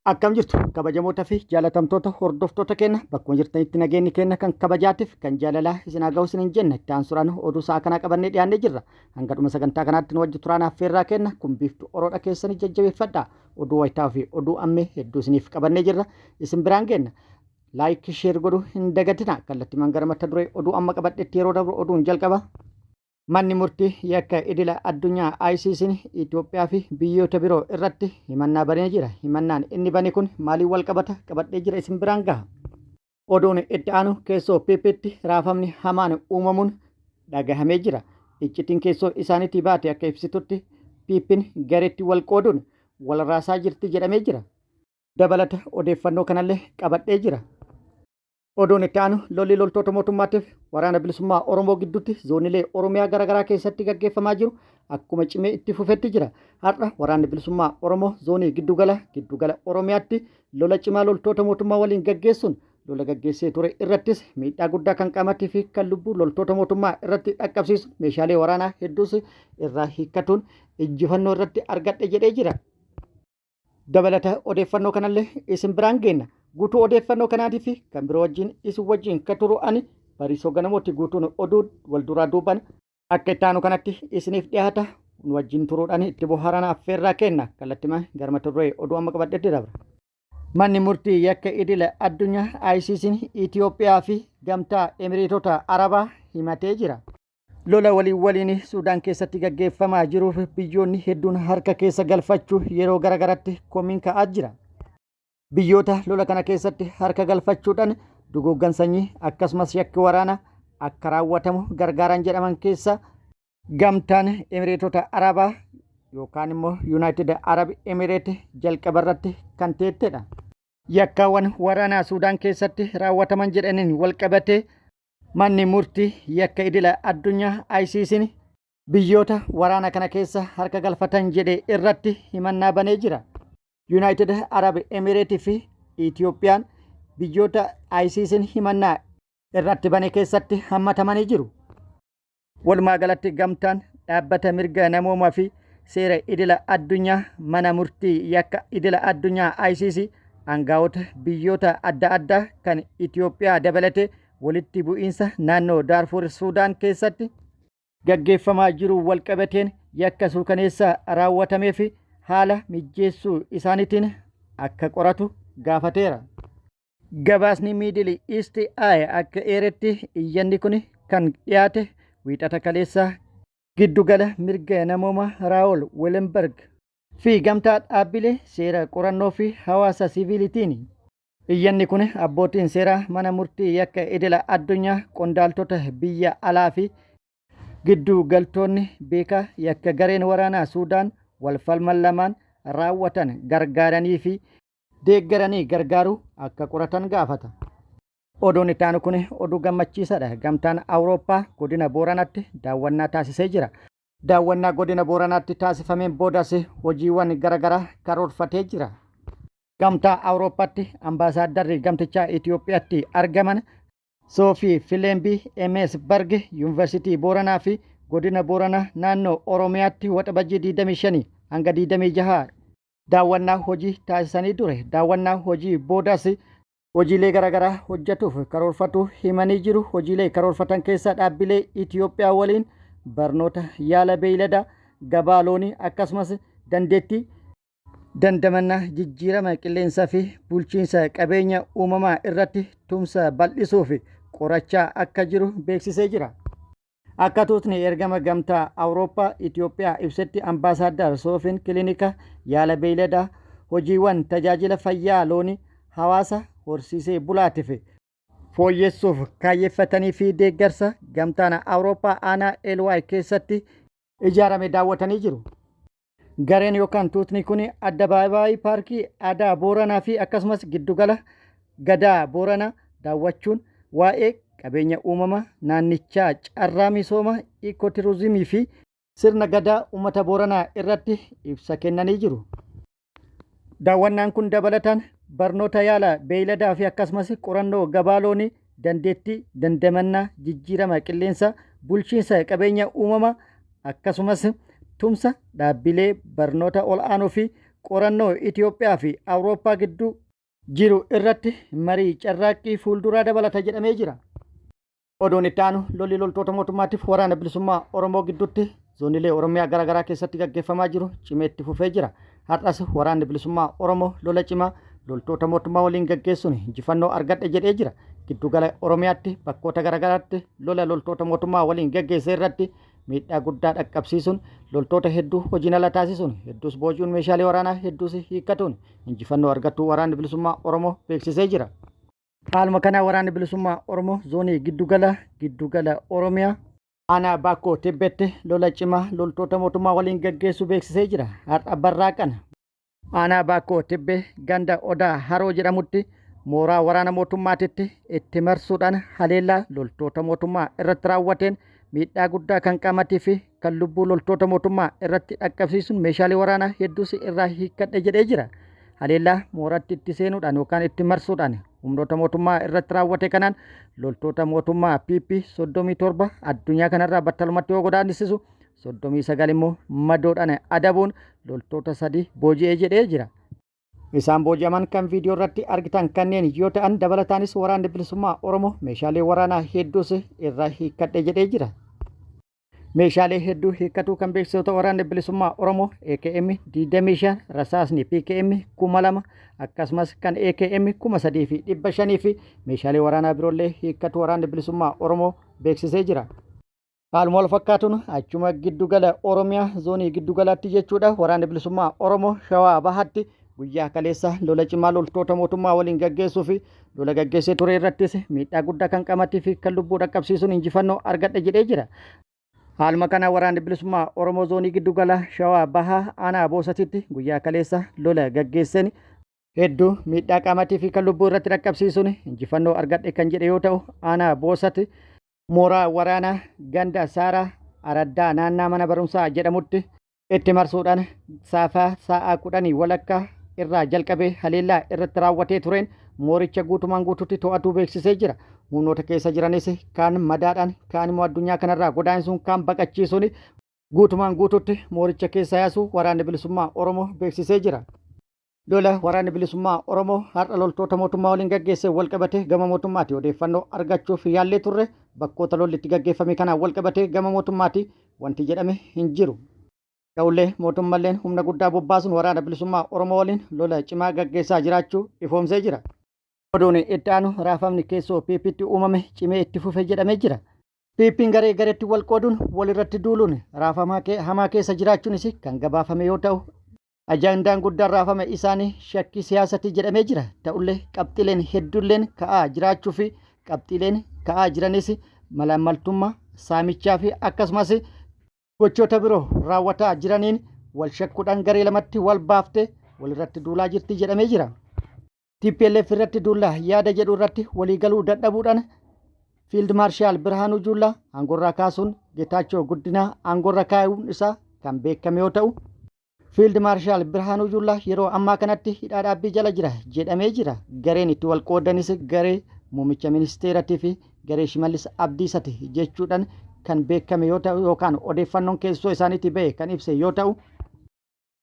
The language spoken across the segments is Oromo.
Akkam jirtu kabajamoota fi jaalatamtoota hordoftoota keenya, bakkuma jirtanitti nageenyi keenya kan kabajaatiif kan jaalalaa isin haa ga'u isiniin jenna. Itti aansuudhaan oduu sa'a kanaa qabannee dhiyaannee jirra. Hanga dhuma sagantaa kanaatti nu wajji turaan affeerraa kenna. Kun Biiftuu Oroodha, keessanii jajjabeeffadha. Oduu wayitaa fi oduu ammee hedduu isiniif qabannee jirra. Isin biraan geenna. Like, share godhuu hin dagatina. Kallattiimaan gara mata duree oduu amma qabadhetti yeroo dabru, oduun jalqaba. Manni murtii yakka idila addunyaa ICC'n Itoophiyaa fi biyyoota biroo irratti himannaa banee jira. Himannaan inni bane kun maaliin wal qabata? Qabadhee jira, isin biraan gaha. Oduun itti aanu, keessoo PPtti raafamni hamaan uumamuun dhagahamee jira. Iccitiin keessoo isaaniitii baate akka ibsitutti, PP'n gareetti wal qooduun wal raasaa jirti jedhamee jira. Dabalata odeeffannoo kanallee qabadhee jira. Oduun itti aanu, lolli loltoota mootummaatiif Waraana Bilisummaa Oromoo gidduutti zoonilee Oromiyaa garaagaraa keessatti gaggeeffamaa jiru akkuma cimee itti fufetti jira. Har'a Waraanni Bilisummaa Oromoo zoonii giddugala giddugala Oromiyaatti lola cimaa loltoota mootummaa waliin gaggeessuun, lola gaggeessee ture irrattis miidhaa guddaa kan qaamatii fi kan lubbuu loltoota mootummaa irratti dhaqqabsiisu, meeshaalee waraanaa hedduus irraa hiikkatuun injifannoo irratti argadhe jedhee jira. Dabalata odeeffannoo kanallee isin biraan geenna. Guutuu odeeffannoo kanaatii fi kan biroo wajjin isin wajjin ka turu ani Bariisoo Ganamooti. Guutuun oduu wal duraa duuban akka itti aanu kanatti isiniif dhiyaata. Nu wajjin turuudhaan itti bohaaraan affeerraa kenna. Kallattimaan gara mata duree oduu amma qabadhetti dabra. Manni murtii yakka idila addunyaa ICC'n Itoophiyaa fi Gamtaa Emiriitota Arabaa himatee jira. Lola waliin waliin Suudaan keessatti gaggeeffamaa jiruuf biyyoonni hedduun harka keessa galfachuu yeroo garagaratti komiin ka'aa jira. Biyyoota lola kana keessatti harka galfachuudhaan duguuggan sanyii akkasumas yakki waraanaa akka raawwatamu gargaaran jedhaman keessa Gamtaan Emireetota Arabaa yookaan immoo United Arab Emirate jalqaba irratti kan teettedha. Yakkaawwan waraanaa Suudaan keessatti raawwataman jedhaniin walqabatee manni murtii yakka idila addunyaa ICC'n biyyoota waraana kana keessa harka galfatan jedhe irratti himannaa banee jira. United Arab Emirate fi Itiyoophiyaan biyyoota ICC'n himannaa irratti bane keessatti hammatamanii jiru. Walumaa galatti gamtaan dhaabbata mirga namoomaa fi seera idila addunyaa mana murtii yakka idila addunyaa ICC aangaa'ota biyyoota adda addaa kan Itiyoophiyaa dabalatee walitti bu'iinsa naannoo Daarfuur Suudaan keessatti gaggeeffamaa jiru walqabateen yakka suukaneessaa raawwatamee fi haala mijjeessuu isaaniitiin akka qoratu gaafateera. Gabaasni Middle East Eye akka eeretti, iyyanni kun kan dhiyaate Wiixata kaleessaa giddugala mirga namoomaa Raawol Welenberg fi gamtaa dhaabbilee seera qorannoo fi hawaasa siviilitiin. Iyyanni kun abbootiin seeraa mana murtii yakka idila addunyaa qondaaltota biyya alaa fi giddu galtoonni beekaa yakka gareen waraanaa Suudaan wal falman lamaan raawwatan gargaaranii fi deeggaranii gargaaruu akka qoratan gaafata. Oduun itti aanu kun oduu gammachiisaadha. Gamtaan Awurooppaa godina Booranaatti daawwannaa taasisee jira. Daawwannaa godina Booranaatti taasifameen boodas hojiiwwan garaagaraa karoorfatee jira. Gamtaa Awurooppaatti ambaasaaddarri gamtichaa Itoophiyaatti argaman Soofii Fileembii Emeesbarg Yuunivarsiitii Booranaa fi godina Booranaa naannoo Oromiyaatti Waxabajjii 25 hanga 26 daawwannaa hojii taasisanii ture. Daawwannaa hojii boodas hojiilee garaagaraa hojjetuuf karoorfatu himanii jiru. Hojiilee karoorfatan keessaa dhaabbilee Itoophiyaa waliin barnoota yaala beeyladaa, gabaa loonii, akkasumas dandeettii dandamannaa jijjiirama qilleensaa fi bulchiinsa qabeenya uumamaa irratti tumsa bal'isuuf qorachaa akka jiru beeksisee jira. Akka tuutni ergama Gamtaa Awurooppaa Itoophiyaa ibsetti, ambaasaaddar Soofiin kilinika yaala beeyladaa, hojiiwwan tajaajila fayyaa loonii hawaasa horsiisee bulaatiif fooyyessuuf kaayyeffatanii fi deeggarsa Gamtaan Awurooppaa aanaa Elwaay keessatti ijaarame daawwatanii jiru. Gareen yookaan tuutni kun addabaabaayii paarkii aadaa Booranaa fi akkasumas giddugala Gadaa Booranaa daawwachuun waa'ee qabeenya uumamaa naannichaa, carraa misooma ikooturizimii fi sirna Gadaa uummata Booranaa irratti ibsa kennanii jiru. Daawwannaan kun dabalataan barnoota yaala beeyladaa fi akkasumas qorannoo gabaa loonii, dandeettii dandamannaa jijjiirama qilleensaa, bulchiinsa qabeenya uumamaa, akkasumas tumsa dhaabbilee barnoota ol'aanoo fi qorannoo Itoophiyaa fi Awurooppaa gidduu jiru irratti marii carraaqqii fuulduraa dabalata jedhamee jira. Oduun itti aanu lolli loltoota mootummaatiif waraana bilisummaa Oromoo gidduutti zoonilee Oromiyaa garaagaraa keessatti gaggeeffamaa jiru cimee itti fufee jira. Har'as waraanni bilisummaa Oromoo lola cimaa loltoota mootummaa waliin gaggeessuun injifannoo argadhe jedhee jira. Giddugala Oromiyaatti bakkoota garaagaraatti lola loltoota mootummaa waliin gaggeesse irratti miidhaa guddaa dhaqqabsiisuun loltoota hedduu hojiin ala taasisuun hedduus booji'uun meeshaalee waraanaa hedduus hiikkatuun injifannoo argachuu waraanni bilisummaa Oromoo beeksisee jira. Haaluma kanaa waraanni bilisummaa Oromoo zoonii giddugala Oromiyaa aanaa Baakkoo Tibbeetti lola cimaa loltoota mootummaa waliin gaggeessuu beeksisee jira. Har'a barraaqana. Aanaa Baakkoo Tibbee ganda Odaa Haroo jedhamutti mooraa waraana mootummaatitti itti marsuudhaan haleellaa loltoota mootummaa irratti raawwateen miidhaa guddaa kan qaamatii fi kan lubbuu loltoota mootummaa irratti dhaqqabsiisuun meeshaalee waraanaa hedduus irraa hiikkadhe jedhee jira. Haleellaa mooratti itti seenuudhaan yookaan itti marsuudhaan humnoota mootummaa irratti raawwate kanaan loltoota mootummaa PP 37 addunyaa kanarraa battalumatti yoo godaannisisu 39 immoo madoodhaan adabuun loltoota 3 booji'ee jedhee jira. Isaan booji'aman kan viidiyoo irratti argitan kanneen yoo ta'an dabalataanis waraanni bilisummaa Oromoo meeshaalee waraanaa hedduus irraa hiikkadhe jedhee jira. Meeshaalee hedduu hiikkatuu kan beeksisoota waraanni bilisummaa Oromoo AKM 25 rasaasni PKM 2000 akkasumas kan AKM 3500 fi meeshaalee waraanaa biroollee hiikkatu waraanni bilisummaa Oromoo beeksisee jira. Haaluma wal fakkaatuun achuma giddugala Oromiyaa zoonii giddugalaatti jechuudha waraanni bilisummaa Oromoo Shawaa Bahaatti guyyaa kaleessa lola cimaa loltoota mootummaa waliin gaggeessuu fi lola gaggeessee ture irrattis miidhaa guddaa kan qaamatii fi kan lubbuu dhaqqabsiisuun injifannoo argadhe jedhee jira. Haaluma kana waraanni bilisummaa Oromoo zoonii giddugala Shawaa Bahaa aanaa Boosatitti guyyaa kaleessa lola gaggeesseen hedduu miidhaa qaamatii fi kan lubbuu irratti dhaqqabsiisuun injifannoo argadhe kan jedhe yoo ta'u aanaa Boosati mooraa waraanaa ganda Saaraa Araddaa naannaa mana barumsaa jedhamutti itti marsuudhaan saafaa sa'a 10:30 irraa jalqabee haleellaa irratti raawwatee tureen mooricha guutumaan guutuutti to'atuu beeksisee jira. Humnoota keessa jiranis kaan madaadhaan kaan immoo addunyaa kanarraa godaansuun kaan baqachiisuun guutumaan guutuutti mooricha keessa yaasuu waraanni bilisummaa Oromoo beeksisee jira. Lola waraanni bilisummaa Oromoo har'a loltoota mootummaa waliin gaggeesse walqabate gama mootummaati odeeffannoo argachuuf yaallee turre bakkoota lolli itti gaggeeffame kanaan walqabate gama mootummaati wanti jedhame hin jiru. Ta'ullee mootummalleen humna guddaa bobbaasuun waraana bilisummaa Oromoo waliin lola cimaa gaggeessaa jiraachuu ifoomsee jira. Oduun itti aanu raafamni keessoo PPtti uumame cimee itti fufe jedhamee jira. PPn garee gareetti wal qooduun walirratti duuluun raafama hamaa keessa jiraachuunis kan gabaafame yoo ta'u Ajandaan guddaan raafama isaanii shakkii siyaasati jedhamee jira. Ta'ullee qabxiileen hedduulleen ka'aa jiraachuu fi qabxiileen ka'aa jiranis malaammaltummaa, saamichaa fi akkasumas gochoota biroo raawwataa jiraniin wal shakkuudhaan garee lamatti wal baaftee walirratti duulaa jirti jedhamee jira. TPLF irratti duulla yaada jedhu irratti waliigaluu dadhabuudhaan Fiild Maarshaal Birhaanuu Juullaa aangorraa kaasuun Getaachoo Guddinaa aangorra kaa'uun isaa kan beekame yoo ta'u, Fiild Maarshaal Birhaanuu Juullaa yeroo ammaa kanatti hidhaa dhaabbii jala jira jedhamee jira. Gareen itti wal qoodanis garee muummicha ministeeratii fi garee Shimallis Abdiisati jechuudhaan kan beekame yoo ta'u yookaan odeeffannoon keessoo isaaniitii ba'e kan ibse yoo ta'u,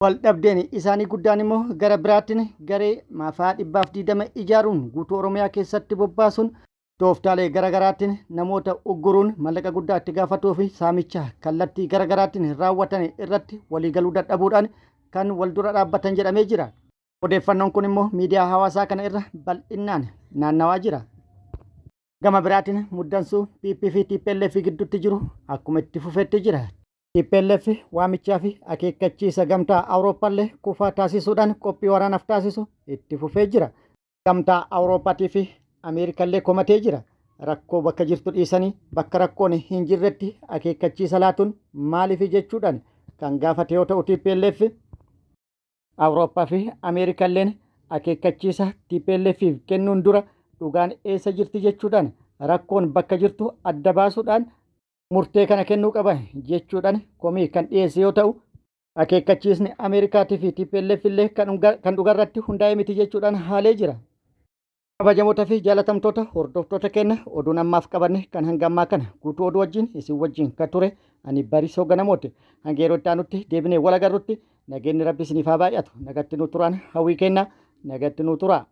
wal dhabdeen isaanii guddaan immoo gara biraatiin garee maafaa 120 ijaaruun guutuu Oromiyaa keessatti bobbaasuun tooftaalee garaagaraatiin namoota ugguruun mallaqa guddaa itti gaafatuu fi saamicha kallattii garaagaraatiin raawwatan irratti waliigaluu dadhabuudhaan kan wal dura dhaabbatan jedhamee jira. Odeeffannoon kun immoo miidiyaa hawaasaa kana irra bal'innaan naannawaa jira. Gama biraatiin muddansuu PP fi TPLF gidduutti jiru akkuma itti fufetti jira. TPLF waamichaa fi akeekkachiisa gamtaa Awurooppaallee kufaa taasisuudhaan qophii waraanaaf taasisu itti fufee jira. Gamtaa Awurooppaatii fi Ameerikallee komatee jira. Rakkoo bakka jirtu dhiisanii bakka rakkoon hin jirretti akeekkachiisa laatuun maaliif jechuudhaan kan gaafate yoo ta'u TPLF Awurooppaa fi Ameerikalleen akeekkachiisa TPLFif kennuun dura dhugaan eessa jirti jechuudhaan rakkoon bakka jirtu adda baasuudhaan murtee kana kennuu qaba jechuudhaan komii kan dhiyeesse yoo ta'u akeekkachiisni Ameerikaatii fi TPLF illee kan dhugarratti hundaa'e miti jechuudhaan haalee jira. Kabajamoota fi jaalatamtoota hordoftoota keenya oduun ammaaf qabanne kan hanga ammaa kana guutuu oduu wajjin isin wajjin kan ture Ani Barisoo Ganamooti. Hanga yeroo itti aanutti deebinee wal agarrutti nageenyi Rabbi isiniif haa baay'atu. Nagatti nu turaan hawwii kenna. Nagatti nu turaa.